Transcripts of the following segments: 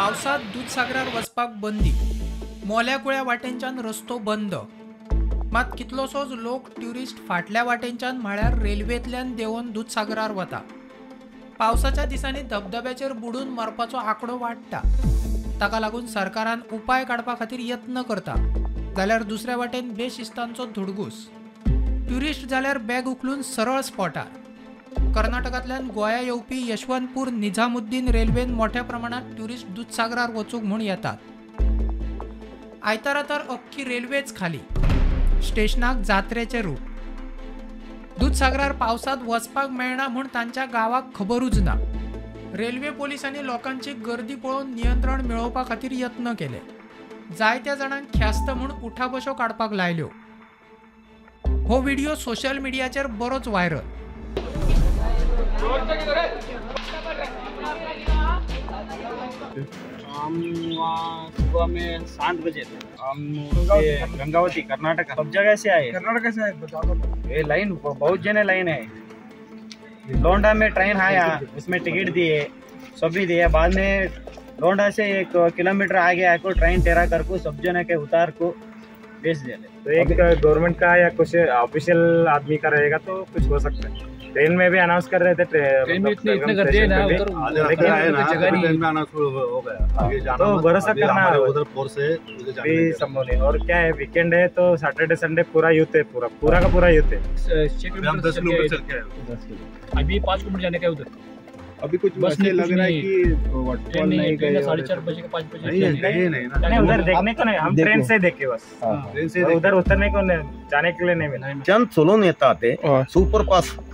पावसात दुदसागरार वचपाक बंदी, मोल्याकुळ्या वाटेंच्यान रस्तो बंद. मात कितलोसोच लोक ट्युरिस्ट फाटल्या वाटेंच्यान म्हळ्यार रेल्वेंतल्यान देंवून दुदसागरार वता. पावसाच्या दिसांनी धबधब्याचेर बुडून मरपाचो आंकडो वाडटा. ताका लागून सरकारान उपाय काडपा खातीर यत्न करता, जाल्यार दुसऱ्या वाटेन बेशिस्तांचो धुडगूस. ट्युरिस्ट जाल्यार बॅग उखलून सरळ स्पॉटार. कर्नाटकांतल्यान गोंया येवपी यशवंतपूर निझामुद्दीन रेल्वेन मोठ्या प्रमाणात ट्युरिस्ट दुदसागरार वचूंक म्हूण येतात. आयतारा तर अख्खी रेल्वेच खाली. स्टेशनाक जात्रेचें रूप. दुदसागरार पावसांत वचपाक मेळना म्हूण तांच्या गांवाक खबरूच ना. रेल्वे पोलिसांनी लोकांची गर्दी पळोवन नियंत्रण मेळोवपा खातीर यत्न केले. जायत्या जाणांक ख्यास्त म्हूण उठाबशो काडपाक लायल्यो. हो व्हिडिओ सोशल मिडियाचेर बरोच व्हायरल. हम वहाँ सुबह में 7 बजे थे. हम गंगावती कर्नाटक सब जगह से आए. कर्नाटक से आए बताओ. ये लाइन बहुत जने लाइन है. लोंडा में ट्रेन आया, उसमें टिकट दिए, सभी दिए. बाद में लोंडा से 1 किलोमीटर आगे आको ट्रेन टेरा कर को सब जने के उतार को बेच दिए. तो एक गवर्नमेंट का या कुछ ऑफिशियल आदमी का रहेगा तो कुछ हो सकता है. ट्रेन में भी अनाउंस कर रहे थे. ट्रेन में इतने गर्दी है ना, उधर जगह नहीं. ट्रेन में अनाउंस हो गया, आगे जाना तो भरोसा करना उधर फोर से भी संभव नहीं. और क्या है, वीकेंड है तो सैटरडे संडे पूरा यूथ है, पूरा पूरा का पूरा यूथ है. 6 किलोमीटर 10 किलोमीटर चल के आए. अभी 5 किलोमीटर जाने का है उधर. अभी कुछ बस नहीं लग रहा है कि वाटरफॉल नहीं गए. 4:30 बजे के 5 बजे नहीं नहीं नहीं, उधर देखने को नहीं. हम ट्रेन से देखे बस. ट्रेन से उधर उतरने को जाने के लिए नहीं मिला. चंद चलोन येता ते सुपरफास्ट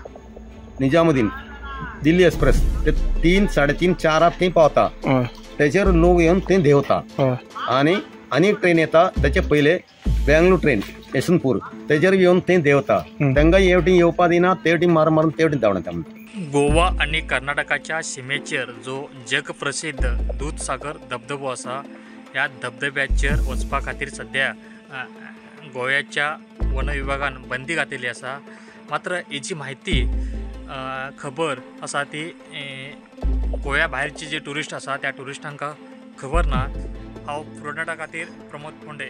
निजामुद्दीन दिल्ली एक्सप्रेस ते 3, 3.5, 4 थंय पावता. तेचेर लोक येवन थंय देंवता. आनी आनी ट्रेन येता तेचे पयले बेंगलोर ट्रेन यशवंतपूर तेचेर येवन थंय देंवता. तांकां हे वटेन येवपा दिना, ते वटेन मारून मारून ते वटेन धांवडायता. गोवा आनी कर्नाटकाच्या शिमेचेर जो जगप्रसिद्ध दुदसागर धबधबो आसा, ह्या धबधब्याचेर वचपा खातीर सद्या गोव्याच्या वन विभागान बंदी घातिल्ली आसा. मात्र हेजी म्हायती खबर आसा ती गोव्या भायरची जे ट्युरिस्ट आसा त्या ट्युरिस्टांक खबर ना. हांव प्रोनाटा खातीर प्रमोद फोंडे.